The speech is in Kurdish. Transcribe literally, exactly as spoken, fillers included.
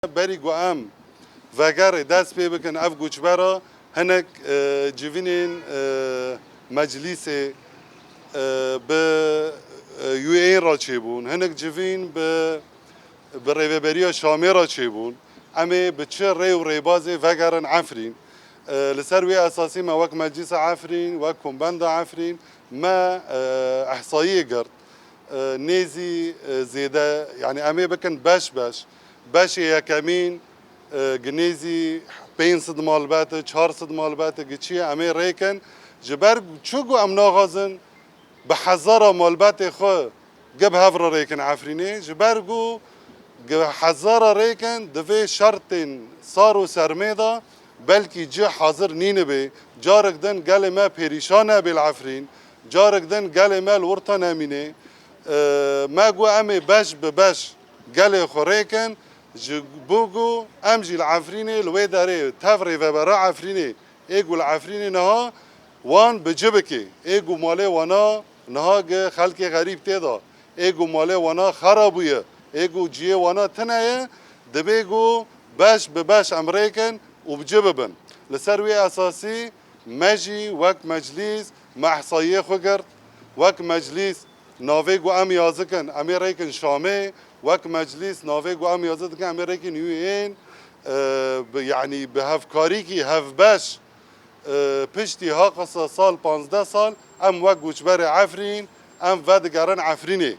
Berî ku em vegerê dest pê bikin ev koçbera, hinek, e, civînên, e, meclîsê, e, bi, e, U N re çêbûn, hinek civîn bi, bi Rêveberiya Şamê re çêbûn. Em ê bi çi rê û rêbazê vegerin Efrîn? E, li ser wê esasî me wek Meclîsa Efrîn, wek Kombenda Efrîn me, e, ehsayiyê girt. E, nêzî, e, zêde, yanî em ê bikin beş beş. Beşê yekemîn, e, gi nêzî pênc sed malbet e, çar sed malbet e, gi çi ye, em ê rêkin. Ji ber çi ku em naxwazin bi hezara malbetê xwe gi bi hev re rêkin Efrînê. Ji ber ku gi hezara rêkin, divê şertên sar û sermê de belkî cih hazir nînibe. Carek din gelê me perîşan nebe li Efrîn. Carek din gelê me li wir ta nemîne. E, me got em ê beş bi beş gelê xwe rêkin, ji bo ku em jî li Efrînê li wê derê tev rêvebera Efrînê, ê ku li Efrînê niha wan bi ci bike, ê ku malê wana niha gi xelkê xerîb tê de, ê ku malê wana xera bûye, ê ku ciyê wana tune ye, dibê ku beş bi beş em rêkin û bi ci bibin. Li ser wê esasî me jî wek meclîs me ehsayiyê xwe girt. Wek meclîs navê ku em yazikin, em ê rêkin Şamê. Wek meclîs navê ku em yazikin, em ê rêkin U N. E, bi, yanî bi hevkarîkî hevbeş, e, piştî ha qisa sal, panzdeh sal, em wek koçberê Efrîn, em vedigerin Efrînê.